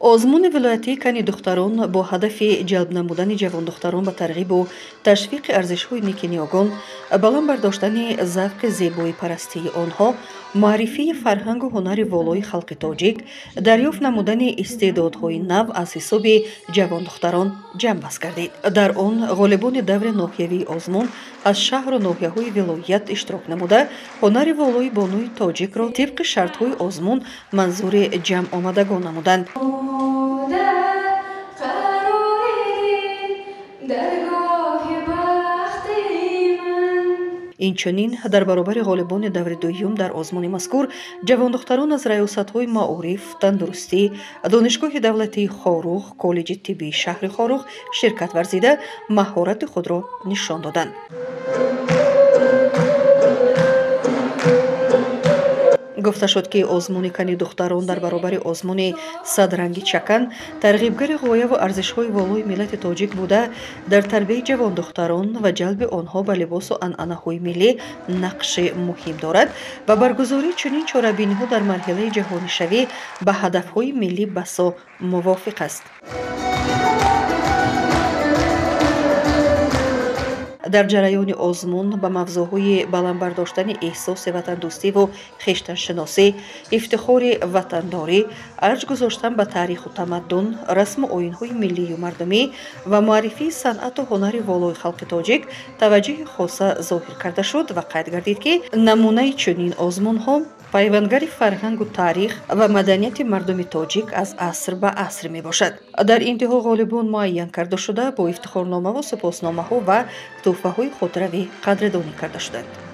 Озмуни вилоятии кани духтарон бо ҳадафи ҷалб намудани ҷавондухтарон ба тарғибу ташвиқи арзишҳои неки ниёгон, баланд бардоштани завқи зебоипарастии онҳо, муаррифии фарҳангу ҳунари волои халқи тоҷик, дарёфт намудани истеъдодҳои нав аз ҳисоби ҷавондухтарон ҷамъбаст гардид. Дар он ғолибони даври ноҳиявии озмун аз шаҳру ноҳияҳои вилоят иштирок намуда, ҳунари волои бонуи тоҷикро тибқи шартҳои озмун манзури ҷамъомадагон намуданд. Инчунин дар баробари ғолибони даври дуюм дар озмуни мазкур ҷавондухтарон аз раёсатҳои маориф, тандурустӣ, Донишгоҳи давлатии Хоруғ, Коллеҷи тиббии шаҳри Хоруғ ширкат варзида, маҳорати худро нишон доданд. Гуфта шуд, ки озмуни кани духтарон дар баробари озмуни садранги чакан тарғибгари ғояву арзишҳои волои миллати тоҷик буда, дар тарбияи ҷавондухтарон ва ҷалби онҳо ба либосу анъанаҳои миллӣ нақши муҳим дорад ва баргузории чунин чорабиниҳо дар марҳилаи ҷаҳонишавӣ ба ҳадафҳои миллӣ басо мувофиқ аст. Дар ҷараёни озмун ба мавзӯъҳои баланд бардоштани эҳсоси ватандӯстиву хештаншиносӣ, ифтихори ватандорӣ, арҷ гузоштан ба таъриху тамаддун, расму оинҳои миллию мардумӣ ва муаррифии санъату ҳунари волои халқи тоҷик таваҷҷӯҳи хоса зоҳир карда шуд ва қайд гардид, ки намунаи чунин озмунҳо пайвандгари фарҳангу таърих ва маданияти мардуми тоҷик аз аср ба аср мебошад. Дар интиҳо ғолибон муайян карда шуда, бо ифтихорномаву сипосномаҳо ва тӯҳфаҳои хотиравӣ қадрдонӣ карда шуданд.